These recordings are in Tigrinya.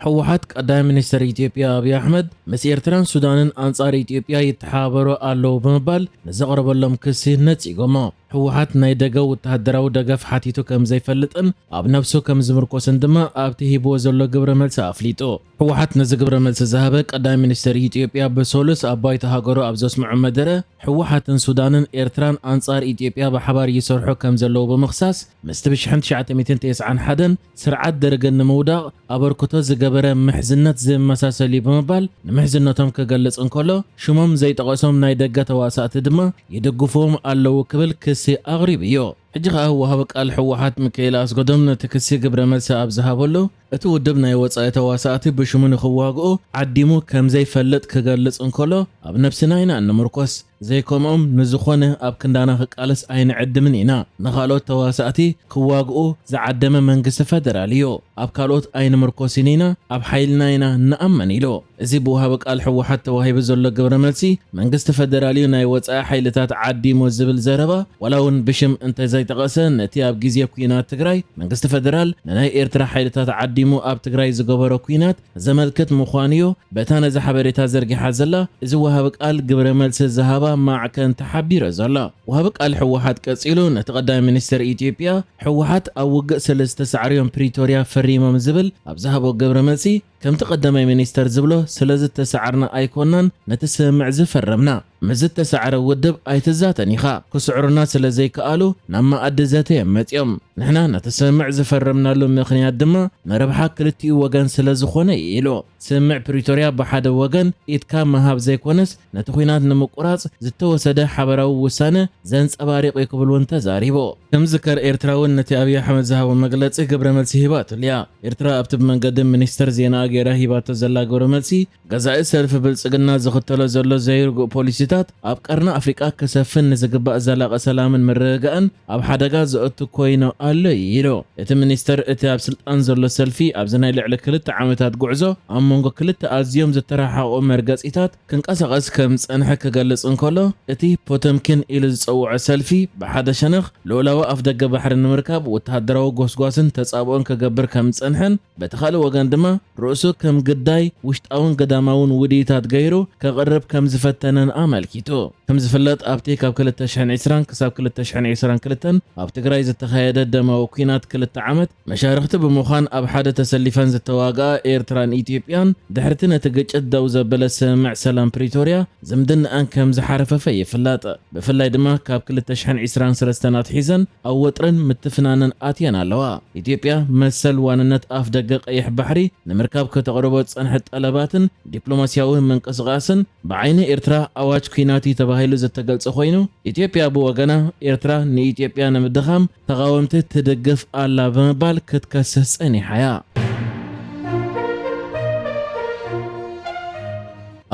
ህወሓት ቀዳማይ ሚኒስትር ኢትዮጵያ ኣብይ ኣሕመድ ምስ ኤርትራን ሱዳንን ኣንጻር ኢትዮጵያ ይተሓባበሩ ኣለዉ ብምባል ንዘቕረበሎም ክሲ ነጺጎሞ። ህወሓት ናይ ደገ ወተሃደራዊ ደገፍ ሓቲቱ ከም ዘይፈልጥን ኣብ ነብሱ ከም ዝምርኮስን ድማ ኣብቲ ሂብዎ ዘሎ ግብረ መልሲ ኣፍሊጡ። ህወሓት ነዚ ግብረ መልሲ ዝሃበ ቀዳማይ ሚኒስትር ኢትዮጵያ ብሰሉስ ኣብ ባይቶ ሃገሩ ኣብ ዘስምዖ መደረ ህወሓትን ሱዳንን ኤርትራን ኣንጻር ኢትዮጵያ ብሓባር ይሰርሑ ከም ዘለዉ ብምኽሳስ ምስቲ ብ ሽሕን ትሽዓተ ሚእትን ተስዓን ሓደን ስርዓት ደርግን ንምውዳቕ ኣበርክቶ ዝገበረ ምሕዝነት ዝመሳሰል እዩ ብምባል ንምሕዝነቶም ክገልጽ እንከሎ ሽሞም ዘይጠቐሶም ናይ ደገ ተዋሳእቲ ድማ ይድግፍዎም ኣለዉ ክብል ክሲ ኣቕሪቡ እዩ። ሕጂ ከኣ ወሃቢ ቃል ህወሓት ሚካኤል ኣስገዶም ነቲ ክሲ ግብረ መልሲ ኣብ ዝሃበሉ እቲ ውድብ ናይ ወጻኢ ተዋሳእቲ ብሽሙ ንኽዋግኡ ዓዲሙ ከም ዘይፈልጥ ክገልጽ እንከሎ ኣብ ነብስና ኢና እንምርኮስ ዘይከምኦም ንዝኾነ ኣብ ክንዳና ክቃለስ ኣይንዕድምን ኢና። ንኻልኦት ተዋሳእቲ ክዋግኡ ዝዓደመ መንግስቲ ፈደራል እዩ። ኣብ ካልኦት ኣይንምርኮስን ኢና፣ ኣብ ሓይልና ኢና ንኣመን ኢሉ። እዚ ብወሃቢ ቃል ህወሓት ተዋሂቡ ዘሎ ግብረ መልሲ መንግስቲ ፈደራል እዩ ናይ ወጻኢ ሓይልታት ዓዲሙ ዝብል ዘረባ ዋላ እውን ብሽም እንተዘይጠቐሰ ነቲ ኣብ ግዜ ኩናት ትግራይ መንግስቲ ፈደራል ንናይ ኤርትራ ሓይልታት ዓዲሙ ኣብ ትግራይ ዝገበሮ ኩናት ዘመልክት ምዃኑ እዩ። በታ ነዚ ሓበሬታ ዘርጊሓ ዘላ እዚ ወሃቢ ቃል ግብረ መልሲ ዝሃባ ማዕከን ተሓቢረ ዘሎ። ወሃቢ ቃል ህወሓት ቀጺሉ ነቲ ቀዳማይ ሚኒስትር ኢትዮጵያ ህወሓት ኣብ ውግእ ስለ ዝተሳዕርዮም ፕሪቶርያ ፈሪሞም ዝብል ኣብ ዝሃቦ ግብረ መልሲ ከምቲ ቀዳማይ ሚኒስተር ዝብሎ ስለ ዝተሳዕርና ኣይኮናን ነቲ ስምምዕ ዝፈረምና። ምስ ዝተሳዕረ ውድብ ኣይትዛተን ኢኻ። ክስዕሩና ስለ ዘይከኣሉ ናብ መኣዲ ዘተ እዮም መጺኦም። ንሕና ነቲ ስምምዕ ዝፈረምናሉ ምኽንያት ድማ ንረብሓ ክልቲኡ ወገን ስለ ዝኾነ እዩ ኢሉ። ስምምዕ ፕሪቶርያ ብሓደ ወገን ኢድካ ምሃብ ዘይኮነስ ነቲ ኲናት ንምቁራጽ ዝተወሰደ ሓበራዊ ውሳነ ዘንጸባሪቕ እዩ ክብል እውን ተዛሪቡ። ክምዝከር ኤርትራ እውን ነቲ ኣብይ ኣሕመድ ዝሃቦ መግለጺ ግብረ መልሲ ሂባትሉ እያ። ኤርትራ ኣብቲ ብመንገዲ ሚኒስተር ዜናኣ ገይራ ሂባቶ ዘላ ግብረ መልሲ ገዛኢ ሰልፊ ብልጽግና ዝኽተሎ ዘሎ ዘይርጉእ ፖሊሲታት ኣብ ቀርኒ ኣፍሪቃ ክሰፍን ንዝግባእ ዘላቒ ሰላምን ምርግጋእን ኣብ ሓደጋ ዘእቱ ኮይኑ ኣሎ እዩ ኢሉ። እቲ ሚኒስተር እቲ ኣብ ስልጣን ዘሎ ሰልፊ ኣብዚ ናይ ልዕሊ ክልተ ዓመታት ጉዕዞ ኣብ መንጎ ክልተ ኣዝዮም ዝተረሓሓቑ መርገጺታት ክንቀሳቐስ ከም ዝጸንሐ ክገልጽ እንከሎ እቲ ፖተምኪን ኢሉ ዝጸውዖ ሰልፊ ብሓደ ሸነኽ ልኡላዊ ኣፍደገ ባሕሪ ንምርካብ ወተሃደራዊ ጎስጓስን ተጻብኦን ክገብር ከም ዝጸንሐን በቲ ካልእ ወገን ድማ ርእሱ ከም ግዳይ ውሽጣውን ገዳማውን ውድኢታት ገይሩ ከቕርብ ከም ዝፈተነን ኣመልኪቱ። ከም ዝፍለጥ ኣብቲ ካብ ክልተ ሽሕን ዕስራን ክሳብ ክልተ ሽሕን ዕስራን ክልተን ኣብ ትግራይ ዝተኻየደ ደማዊ ኲናት ክልተ ዓመት መሻርኽቲ ብምዃን ኣብ ሓደ ተሰሊፈን ዝተዋግኣ ኤርትራን ኢትዮጵያን ድሕርቲ ነቲ ግጭት ደው ዘበለ ስምምዕ ሰላም ፕሪቶርያ ዝምድናኣን ከም ዝሓረፈፈ ይፍለጥ። ብፍላይ ድማ ካብ ክልተ ሽሕን ዕስራን ሰለስተን ኣትሒዘን ኣብ ወጥርን ምትፍናንን ኣትየን ኣለዋ። ኢትዮጵያ መሰል ዋንነት ኣፍ ደገ ቀይሕ ባሕሪ ንምርካብ ከተቕርቦ ዝጸንሐት ጠለባትን ዲፕሎማስያዊ ምንቅስቓስን ብዓይኒ ኤርትራ ኣዋጅ ኲናት እዩ ተባሂሉ ዝተገልጸ ኮይኑ፣ ኢትዮጵያ ብወገና ኤርትራ ንኢትዮጵያ ንምድኻም ተቓወምቲ ትድግፍ ኣላ ብምባል ክትከስስ ጸኒሓ እያ።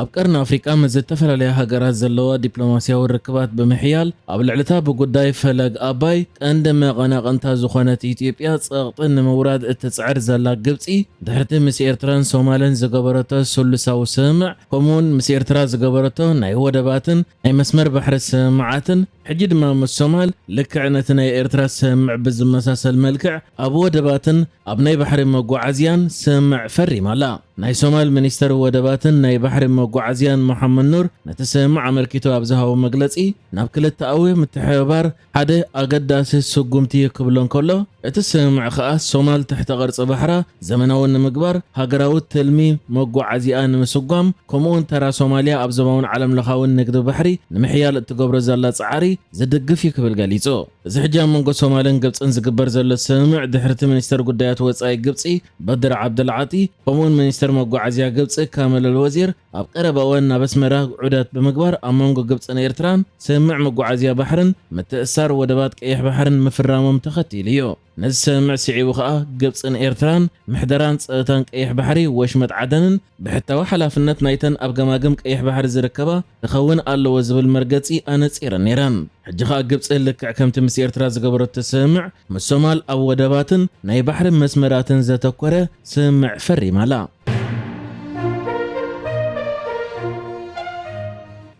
ኣብ ቀርኒ ኣፍሪቃ ምስ ዝተፈላለያ ሃገራት ዘለዋ ዲፕሎማስያዊ ርክባት ብምሕያል፣ ኣብ ልዕሊታ ብጉዳይ ፈለግ ኣባይ ቀንዲ መቐናቕንታ ዝኾነት ኢትዮጵያ ጸቕጢ ንምውራድ እትጽዕር ዘላ ግብጺ፣ ድሕርቲ ምስ ኤርትራን ሶማልን ዝገበረቶ ስሉሳዊ ስምምዕ፣ ከምኡውን ምስ ኤርትራ ዝገበረቶ ናይ ወደባትን ናይ መስመር ባሕሪ ስምምዓትን፣ ሕጂ ድማ ምስ ሶማል ልክዕ ነቲ ናይ ኤርትራ ስምምዕ ብዝመሳሰል መልክዕ ኣብ ወደባትን ኣብ ናይ ባሕሪ መጓዓዝያን ስምምዕ ፈሪማ ኣላ። ናይ ሶማል ሚኒስተር ወደባትን ናይ ባሕሪ መጓዓዝያን መሓመድ ኑር ነቲ ስምምዕ ኣመልኪቱ ኣብ ዝሃቦ መግለጺ፣ ናብ ክልተኣዊ ምትሕብባር ሓደ ኣገዳሲ ስጉምቲ እዩ ክብሎ እንከሎ፣ እቲ ስምምዕ ከኣ ሶማል ትሕተ ቅርጺ ባሕራ ዘመናዊ ንምግባር ሃገራዊ ትልሚ መጓዓዝያ ንምስጓም ከምኡውን ተራ ሶማልያ ኣብ ዞባውን ዓለም ለኻውን ንግዲ ባሕሪ ንምሕያል እትገብሮ ዘላ ጻዕሪ ዝድግፍ እዩ ክብል ገሊጹ። እዚ ሕጂ ኣብ መንጎ ሶማልን ግብጽን ዝግበር ዘሎ ስምምዕ ድሕርቲ ሚኒስተር ጉዳያት ወጻኢ ግብጺ በድር ዓብደልዓጢ ከምኡውን ሚኒስተር መጓዓዝያ ግብጺ ካመል ኣልወዚር ኣብ ቀረባ እዋን ናብ ኣስመራ ዑደት ብምግባር ኣብ መንጎ ግብጽን ኤርትራን ስምምዕ መጓዓዝያ ባሕርን ምትእስሳር ወደባት ቀይሕ ባሕርን ምፍራሞም ተኸቲሉ እዩ። ነዚ ስምምዕ ስዒቡ ከኣ ግብጽን ኤርትራን ምሕደራን ጸጥታን ቀይሕ ባሕሪ ወሽመጥ ዓደንን ብሕታዊ ሓላፍነት ናይተን ኣብ ገማግም ቀይሕ ባሕሪ ዝርከባ ክኸውን ኣለዎ ዝብል መርገጺ ኣነጺረን ነይረን። ሕጂ ከኣ ግብጺ ልክዕ ከምቲ ምስ ኤርትራ ዝገበረቶ ስምምዕ ምስ ሶማል ኣብ ወደባትን ናይ ባሕሪ መስመራትን ዘተኮረ ስምምዕ ፈሪማ ኣላ።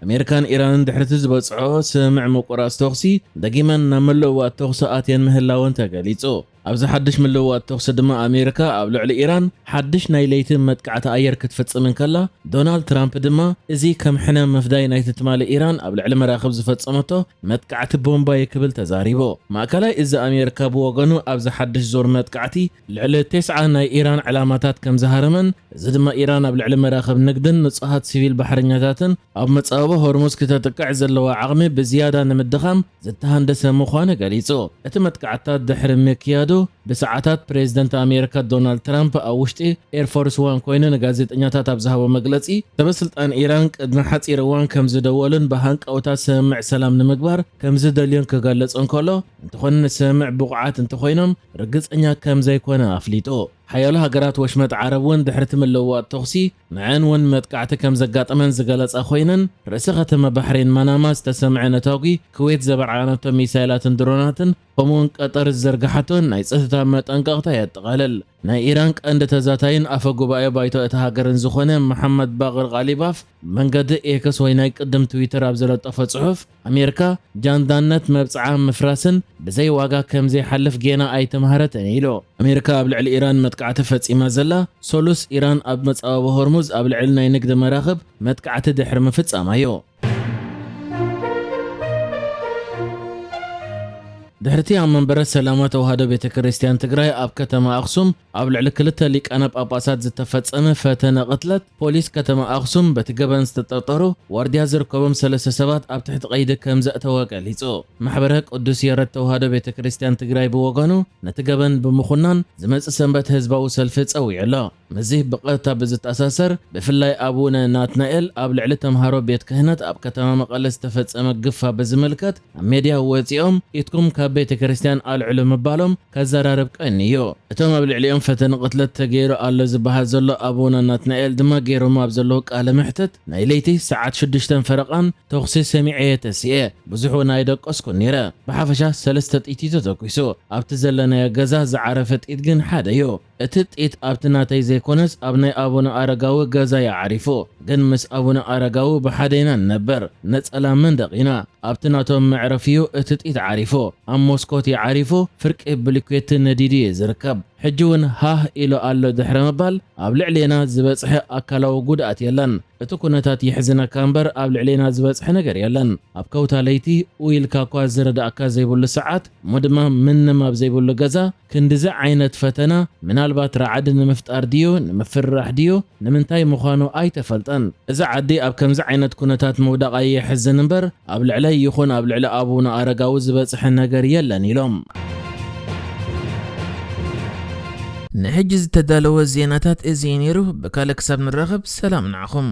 ኣሜሪካን ኢራንን ድሕርቲ ዝበጽሖ ስምምዕ ምቁራጽ ተኹሲ ደጊመን ናብ መለዋት ተኹሲ ኣትየን ምህላወን ተገሊጹ። ኣብዚ ሓድሽ ምልውዋጥ ተኹሲ ድማ ኣሜሪካ ኣብ ልዕሊ ኢራን ሓድሽ ናይ ለይቲ መጥቃዕቲ ኣየር ክትፍጽም እንከላ፣ ዶናልድ ትራምፕ ድማ እዚ ከም ሕነ ምፍዳይ ናይቲ ትማሊ ኢራን ኣብ ልዕሊ መራኽብ ዝፈጸመቶ መጥቃዕቲ ቦምባይ ክብል ተዛሪቡ። ማእከላይ እዚ ኣሜሪካ ብወገኑ ኣብዚ ሓድሽ ዙር መጥቃዕቲ ልዕሊ ተስዓ ናይ ኢራን ዕላማታት ከም ዝሃረመን፣ እዚ ድማ ኢራን ኣብ ልዕሊ መራኽብ ንግድን ንጹሃት ሲቪል ባሕረኛታትን ኣብ መጻወቦ ሆርሙዝ ክተጥቅዕ ዘለዋ ዓቕሚ ብዝያዳ ንምድኻም ዝተሃንደሰ ምዃኑ ገሊጹ። እቲ መጥቃዕትታት ድሕሪ ምክያዱ ብሰዓታት ፕሬዝደንት ኣሜሪካ ዶናልድ ትራምፕ ኣብ ውሽጢ ኤርፎርስ ዋን ኮይኑ ንጋዜጠኛታት ኣብ ዝሃቦ መግለጺ፣ ሰበስልጣን ኢራን ቅድሚ ሓጺር እዋን ከም ዝደወሉን ብሃንቀውታ ስምምዕ ሰላም ንምግባር ከም ዝደልዮን ክገልጽ እንከሎ፣ እንተኾነ ንስምምዕ ብቑዓት እንተኾይኖም ርግጸኛ ከም ዘይኮነ ኣፍሊጡ። ሓያሎ ሃገራት ወሽመጥ ዓረብ እውን ድሕሪ እቲ ምልውዋጥ ተኹሲ ንዐን እውን መጥቃዕቲ ከም ዘጋጠመን ዝገለጻ ኮይነን፣ ርእሰ ከተማ ባሕሬን ማናማ ዝተሰምዐ ነታጒ፣ ኩዌት ዘበርዓነቶ ሚሳይላትን ድሮናትን፣ ከምኡውን ቀጠር ዝዘርግሓቶን ናይ ጸጥታ መጠንቀቕታ የጠቓልል። ናይ ኢራን ቀንዲ ተዛታይን ኣፈ ጉባኤ ባይቶ እታ ሃገርን ዝኾነ መሓመድ ባቕር ቃሊባፍ መንገዲ ኤክስ ወይ ናይ ቅድም ትዊተር ኣብ ዘለጠፎ ጽሑፍ፣ ኣሜሪካ ጃንዳነት መብጽዓ ምፍራስን ብዘይ ዋጋ ከም ዘይሓልፍ ጌና ኣይተምሃረትን ኢሉ። ኣሜሪካ ኣብ ልዕሊ ኢራን መጥቃዕቲ ፈጺማ ዘላ፣ ሰሉስ ኢራን ኣብ መጻወቦ ሆርሙዝ ኣብ ልዕሊ ናይ ንግዲ መራኽብ መጥቃዕቲ ድሕሪ ምፍጻማ እዩ። ድሕርቲ ኣብ መንበረ ሰላማ ተዋህዶ ቤተ ክርስቲያን ትግራይ ኣብ ከተማ ኣኽሱም ኣብ ልዕሊ ክልተ ሊቃነ ጳጳሳት ዝተፈጸመ ፈተነ ቅትለት፣ ፖሊስ ከተማ ኣኽሱም በቲ ገበን ዝተጠርጠሩ ዋርድያ ዝርከቦም ሰለስተ ሰባት ኣብ ትሕቲ ቀይዲ ከም ዘእተወ ገሊጹ። ማሕበረ ቅዱስ የረት ተዋህዶ ቤተ ክርስቲያን ትግራይ ብወገኑ ነቲ ገበን ብምኹናን ዝመጽእ ሰንበት ህዝባዊ ሰልፊ ጸዊዑ ኣሎ። ምስዚ ብቐጥታ ብዝተኣሳሰር፣ ብፍላይ ኣቡነ ናትናኤል ኣብ ልዕሊ ተምሃሮ ቤት ክህነት ኣብ ከተማ መቐለ ዝተፈጸመ ግፋ ብዝምልከት ኣብ ሜድያ ወጺኦም፣ ኢድኩም ካብ ቤተ ክርስቲያን ኣልዕሉ ምባሎም ከዘራርብ ቀኒ እዩ። እቶም ኣብ ልዕሊኦም ፈተነ ቅትለት ተገይሩ ኣሎ ዝበሃል ዘሎ ኣቡነ ናትናኤል ድማ ገይሮም ኣብ ዘለዉ ቃለ መሕትት፣ ናይ ለይቲ ሰዓት ሽዱሽተን ፈረቓን ተኹሲ ሰሚዐ እየ ተሲኤ፣ ብዙሕ እውን ኣይደቀስኩን ነይረ። ብሓፈሻ ሰለስተ ጥይቲ ተተኲሱ። ኣብቲ ዘለናዮ ገዛ ዝዓረፈ ጥይት ግን ሓደ እዩ። እቲ ጥይት ኣብቲ ናተይ ዘይኮነስ ኣብ ናይ ኣቡነ ኣረጋዊ ገዛ እዩ ዓሪፉ። ግን ምስ ኣቡነ ኣረጋዊ ብሓደ ኢና ንነብር። ነጸላ መንደቕ ኢና። ኣብቲ ናቶም መዕረፊ እዩ እቲ ጥይት ዓሪፉ። ኣብ መስኮት እዩ ዓሪፉ፣ ፍርቂ ብሊኩዌቲ ነዲዱ እዩ ዝርከብ። ሕጂ እውን ሃህ ኢሉ ኣሎ ድሕሪ ምባል፣ ኣብ ልዕሌና ዝበጽሐ ኣካላዊ ጉድኣት የለን። እቲ ኩነታት የሕዝነካ እምበር ኣብ ልዕሌና ዝበጽሐ ነገር የለን። ኣብ ከውታ ለይቲ ኡ ኢልካ እኳ ዝረዳእካ ዘይብሉ ሰዓት፣ እሞ ድማ ምንም ኣብ ዘይብሉ ገዛ፣ ክንድዚ ዓይነት ፈተና፣ ምናልባት ራዕዲ ንምፍጣር ድዩ፣ ንምፍርራሕ ድዩ፣ ንምንታይ ምዃኑ ኣይተፈልጠን። እዚ ዓዲ ኣብ ከምዚ ዓይነት ኩነታት ምውዳቓ የሕዝን እምበር፣ ኣብ ልዕለይ ይኹን ኣብ ልዕሊ ኣቡነ ኣረጋዊ ዝበጽሐ ነገር የለን ኢሎም። ንሕጂ ዝተዳለወ ዜናታት እዚ እዩ ነይሩ። ብካልእ ክሳብ ንራኸብ ሰላም ንዓኹም።